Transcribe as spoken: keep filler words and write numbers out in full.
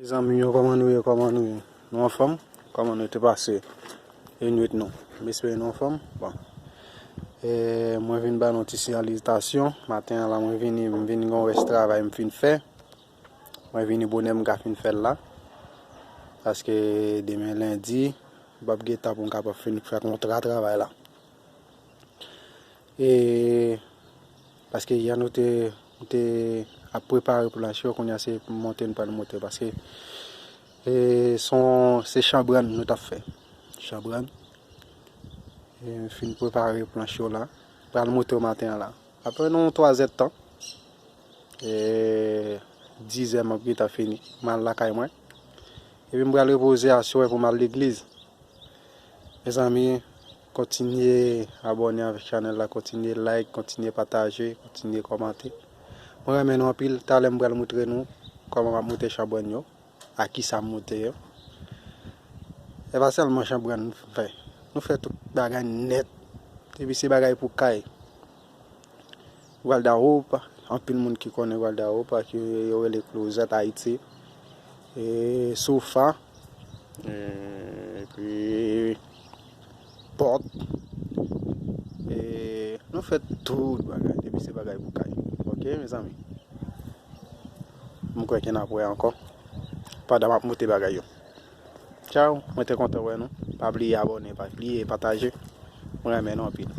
Zanmi yo, kòman nou ye? Kòman nou ye? Nou anfòm? Kòman nou te pase e nwit nou? M espere nou anfòm. Bon. E, mwen vin ba nou ti salitasyon. Maten an la, mwen vini, m vin gon rès travay m fin fè. Mwen vini bonè, m ka fin fè l la. Paske demen lendi, m p ap gen tan pou m kapab fin fè kontra travay la. E, paske yè nou te, nou te ap prepare planche yo, kounye a se monte n pral monte. Paske, e, se yon, se chanbrann nou t ap fè. Chanbrann. E, m fin prepare planche yo la. Pral monte yo maten an la. Apre yon twazè tan, e, dizè m ap gentan fini. M al lakay mwen. Epi m pral repoze aswè pou m al legliz. Mezanmi, kontinye abòne avèk chanèl la, kontinye like, kontinye pataje, kontinye kòmante. Mwen renmen nou anpil, talè m pral moutre nou kòman m ap monte chanbrann yo, a kisa m monte yo. E pa sèlman chanbrann nou fè, nou fè tout bagay nèt. Depi se bagay pou kay. Guarda-roupa, anpil moun ki konnen guarda-roupa, ki yo rele klozèt Ayiti. E sofa, e, epi pòt. E nou fè tout bagay, depi se bagay pou kay. Ok, mezanmi? M kwè ke n ap wè ankò pandan m ap monte bagay yo. Tchaw, mwen te kontan wè nou. Pa bliye abòne, pa bliye pataje. Mwen renmen nou anpil.